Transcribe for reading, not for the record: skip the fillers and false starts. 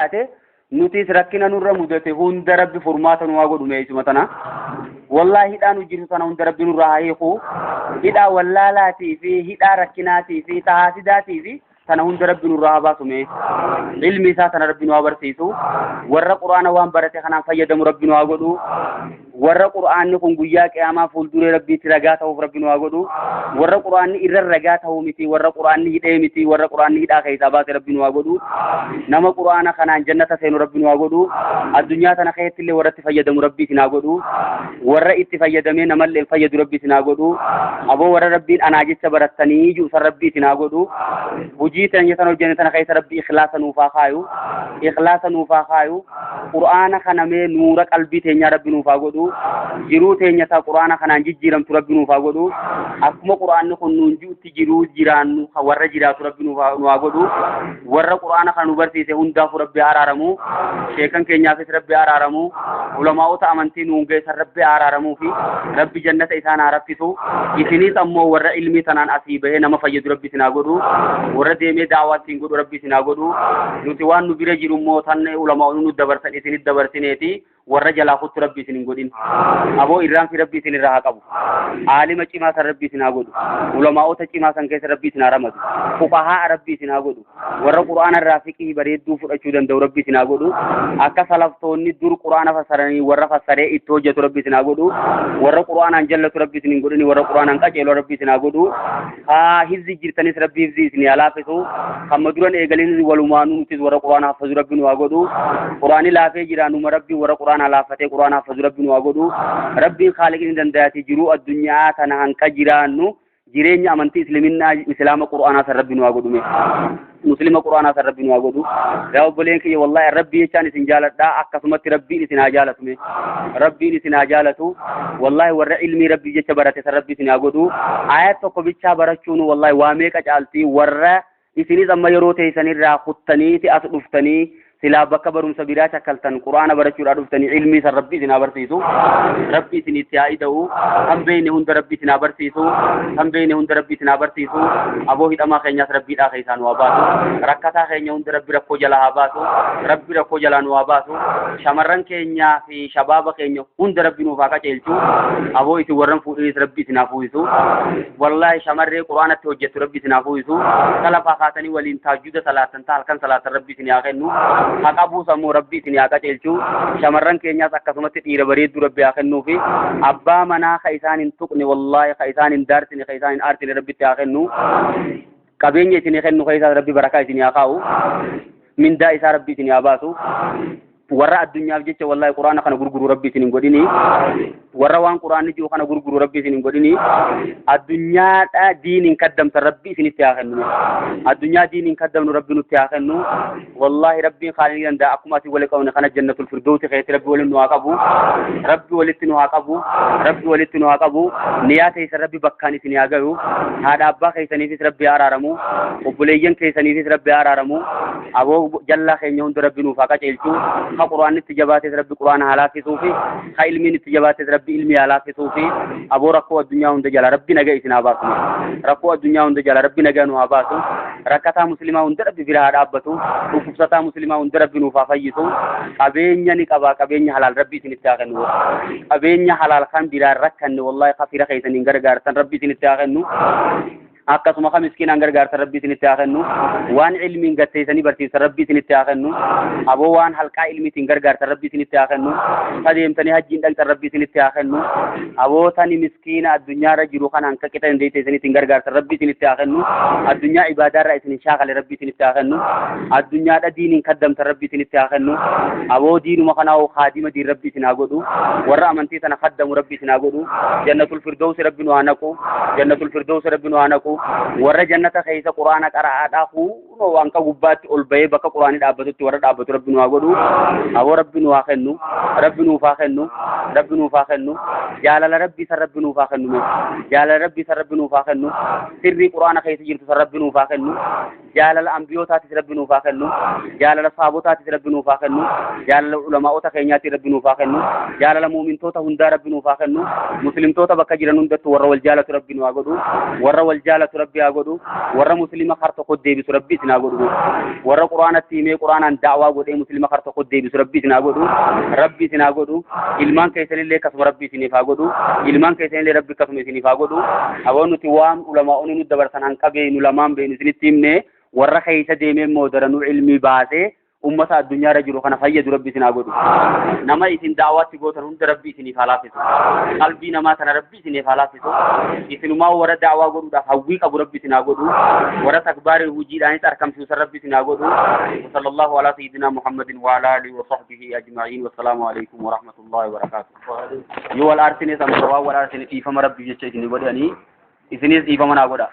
Taate nutis rakkina nurra mudate hunda Rabbi furmaata nu haa godhu. Meesuma tana wallaahi hidhaa nu jirtu tana hunda Rabbi nurra haa hiiku. Hidhaa wallaalaatii fi hidhaa rakkinaatii fi tahaasidaatii fi tana hunda Rabbi nurra haa baasu. Mee ilmi isaa tana Rabbi nu haa barsiisu. Warra Qur'aana waan barate kanaan fayyadamu Rabbi nu haa godhu. Warra Qur'aanni kun guyyaa qiyaamaa fuulduree Rabbiitti ragaa ta'uuf Rabbi nu haa godhu. Warra Qur'aanni irra ragaa ta'uu miti, warra Qur'aanni hidhee miti, warra Qur'aanni hidhaa keessaa baase Rabbi nu haa godhu. Nama Qur'aana kanaan jannata seenu Rabbi nu haa godhu. Addunyaa tana keessatti illee warra itti fayyadamu Rabbi isin haa godhu. Warra itti fayyadamee namallee fayyadu Rabbi isin haa godhu. Aboo, warra Rabbiin anaa jecha barattanii jiru san Rabbi isin haa godhu. Hojii teenya tan hojjenne tana keessa Rabbi ikhlaasa nuuf haa kaayu, ikhlaasa nuuf haa kaayu. Qur'aana kana mee nuura qalbii teenyaa Rabbi nuuf haa godhu. Jiruu teenya ta Qur'aana kanaan jijjiiramtu Rabbi nuuf haa godhu. Akkuma Qur'aanni kun nuun ji'utti jiruu jiraannu warra jiraatu Rabbi nuuf nu haa godhu. Warra Qur'aana kana nu barsiise hundaafuu Rabbi haa araaramu. Sheekan keenyaafis Rabbi haa araaramu. Ulamaa'ota amantii nuun geessan Rabbi haa araaramuu fi Rabbi jannata isaan haa raffisu. Isinis ammoo warra ilmii tanaan asii bahee nama fayyadu Rabbi isin haa godhu. Warra deemee daawaa ittiin godhu Rabbi isin haa godhu. Nuti waan nu bira jiru immoo tan ulamaa'onni nu dabarsan isinit dabarsineeti warra jalaa kuttu Rabbi isin hin godhin. Aboo, irraan fi Rabbi isin irraa haa qabu. Aalima cimaa san Rabbi isin haa godhu. Ulamaa'ota cimaa san keessa Rabbi isin haa ramadu. Fuqahaa Rabbi isin haa godhu. Warra Qur'aana irraa fiqhii bareedduu fudhachuu danda'u Rabbi isin haa godhu. Akka salaftoonni dur Qur'aana fassaranii warra fassaree itti hojjetu Rabbi isin haa godhu. Warra Qur'aanaan jallatu Rabbi isin hin godhini, warra Qur'aanaan qajeelu Rabbi isin haa godhu. Haa hifzi jirtanis Rabbi hifzi isin haa laafisu. Hamma duran eegalinis walumaanuu nutis warra Qur'aana haffazu Rabbi nu haa godhu. Qur'aani laafee jira, numa Rabbi warra Qur'aana laaffatee Qur'aana haffazu Rabbi nu haa godhu. Rabbiin Khaaliqni dandayaati jiruu addunyaa tana hanqa jiraannu jireenya amantii isliminnaa Islaama Qur'aanaa san Rabbi nu haa godhume. Muslima Qur'aanaa san Rabbi nu haa godhu. Yaa obboleen kiyya, wallaahi Rabbi jechaan isin jaaladha. Akkasumatti Rabbiin isin haa jaalatume. Rabbiin isin haa jaalatu. Wallaahi warra ilmii Rabbi jecha barate san Rabbi isin haa godhu. Ayat tokko bichaa barachuun wallaahi waa meeqa caalti. Warra isinis amma yeroo teessanirraa kuttaniiti as dhuftanii silaa bakka barumsa biraa chakkaltan Qur'aana barachuudhaa dhuftanii ilmii san Rabbi isin haa barsiisu. Rabbi isin itti haa ida'u. Kan beekne hunda Rabbi isin haa barsiisu. Kan beekne hunda Rabbi isin haa barsiisu. Aboo, hidhamaa keenyaas Rabbi hidhaa keessaa nu haa baasu. Rakkataa keenya hunda Rabbi rakkoo jalaa haa baasu. Rabbi rakkoo jalaa nu haa baasu. Shamarran keenyaa fi shabaaba keenya hunda Rabbi nuuf haa qajeelchu. Aboo, isin warran fuudhinis Rabbi isin haa fuusisu. Wallaahi shamarree Qur'aanatti hojjettu Rabbi isin haa fuusisu. Salafaa kaatanii waliin taajjuda salaatan ta'a, halkan salaatan Rabbi isin haa kennu. Haa qabuus ammoo Rabbi isin haa qajeelchu. Shamarran keenyaas akkasumatti dhiira bareedduu Rabbi haa kennuufi. Abbaa manaa ka isaan hin tuqne, wallaahi ka isaan hin daarsine, ka isaan hin aarsine Rabbitti haa kennu. Qabeenya isinii kennu keessaas Rabbi barakaa isinii haa kaa'u. Mindaa isaa Rabbi isinii haa baasu. Warra addunyaaf jecha wallaahi Quraana kana gurguru Rabbi isin hin godhini. Warra waan Quraanni jiru kana gurguru Rabbi isin hin godhini. Addunyaadha diiniin kaddamtan Rabbi isinitti haa kennu. Addunyaa diiniin kaddamnu Rabbi nutti haa kennu. Wallaahi Rabbiin khaalini danda'a. Akkuma asii wali qabne kana Jannatul Firdawsi keessatti Rabbi waliin nu haa qabu. Rabbi walitti nu haa qabu. Rabbi walitti nu haa qabu. Niyaa teessan Rabbi bakkaan isin haa gayu. Haadha abbaa keessaniifis Rabbi haa araaramu. Obboleeyyan keessaniifis Rabbi haa araaramu. Aboo, jallaa keenya hunda Rabbi nuuf haa qajeelchu. Ka Qur'aanni itti jabaates Rabbi Qur'aana haa laaffisuu fi ka ilmiin itti jabaates Rabbi ilmii haa laaffisuu fi aboo, rakkoo addunyaa hunda jala Rabbi nagaa isin haa baasu. Rakkoo addunyaa hunda jala Rabbi nagaa nu haa baasu. Rakkataa Muslimaa hunda Rabbi bira haa dhaabbatu. Dhukkubsataa Muslimaa hunda Rabbi nuuf haa fayyisu. Qabeenya ni qabaa, qabeenya halaal Rabbi isinitti haa kennu. Qabeenya halaal kan biraan rakkanne, wallaahi ka fira keessaniin gargaartan Rabbi isinitti haa kennu. Akkasuma ka miskiinaan gargaartan Rabbi isinitti haa kennu. Waan ilmiin gatteessanii barsiisan Rabbi isinitti haa kennu. Aboo, waan halqaa ilmiitiin gargaartan Rabbi isinitti haa kennu. Ta deemtanii hajjiin dhaqxan Rabbi isinitti haa kennu. Aboo, tani miskiina addunyaarra jiru kan hanka qixa dandeessaniitiin gargaartan Rabbi isinitti haa kennu. Addunyaa ibaadaarraa isin hin shaakale Rabbi isinitti haa kennu. Addunyaadha diiniin kaddamtan Rabbi isinitti haa kennu. Aboo, diinuma kanaa hoo kaadima diin Rabbi isin haa godhu. Warra amantii tana kaddamu Rabbi isin haa godhu. Jannatul Firdawsi Rabbi nu haa naqu. Jannatul Firdawsi Rabbi nu haa naqu. Warra jannata keessa Quraana qara'aadhaa kunoo waan ka gubbaatti ol bahee bakka Quraanii dhaabbatutti warra dhaabbatu Rabbi nu haa godhu. Aboo, Rabbi nu haa kennu. Rabbi nuuf haa kennu. Rabbi nuuf haa kennu. Jaalala Rabbi san Rabbi nuuf haa kennu. Jaalala Rabbi san Rabbi nuuf haa kennu. Sirrii Quraana keessa jirtu san Rabbi nuuf haa kennu. Jaalala ambiyootaatis Rabbi nuuf haa kennu. Jaalala sahaabotaatis Rabbi nuuf haa kennu. Jaalala ulamaa'ota keenyaatis Rabbi nuuf haa kennu. Jaalala muumintoota hundaa Rabbi nuuf haa kennu. Muslimtoota bakka jiran hundattuu warra wal jaalatu Rabbi nu haa godhu. Warra wal jaalatu Rabbi haa godhu. Warra muslima har tokko deebisu Rabbi isin haa godhu. Warra Qur'aanatti himee Qur'aanaan da'waa godhee muslima har tokko deebisu Rabbi isin haa godhu. Rabbi isin haa godhu. Ilmaan keessanillee akkasuma Rabbi isiniif haa godhu. Ilmaan keessanillee Rabbi akkasuma isiniif haa godhu. Aboo nuti waan ulamaa'onni nu dabarsan hanqa beeynu lamaan beeynu isinitti himne, warra keessa deemee immoo daranuu ilmii baasee ummata addunyaarra jiru kana fayyadu Rabbi isin haa godhu. Nama isin da'waatti gootan hunda Rabbi isiniif haa laaffisu. Qalbii namaa tana Rabbi isiniif haa laaffisu. Isinumaa warra da'waa godhuudhaaf hawwii qabu Rabbi isin haa godhu. Warra takbaarii hojiidhaanis argamsiisan Rabbi isin haa godhu. Sallallahu ala sayyidina Muhammadin wa ala alihi wa sahbihi ajma'in. Wassalaamu alaikum wa rahmatullahi wa barakatuh. Yoo wal aarsines, amma waan wal aarsine dhiifama Rabbi jecha isinii godhanii, isinis dhiifama naa godha.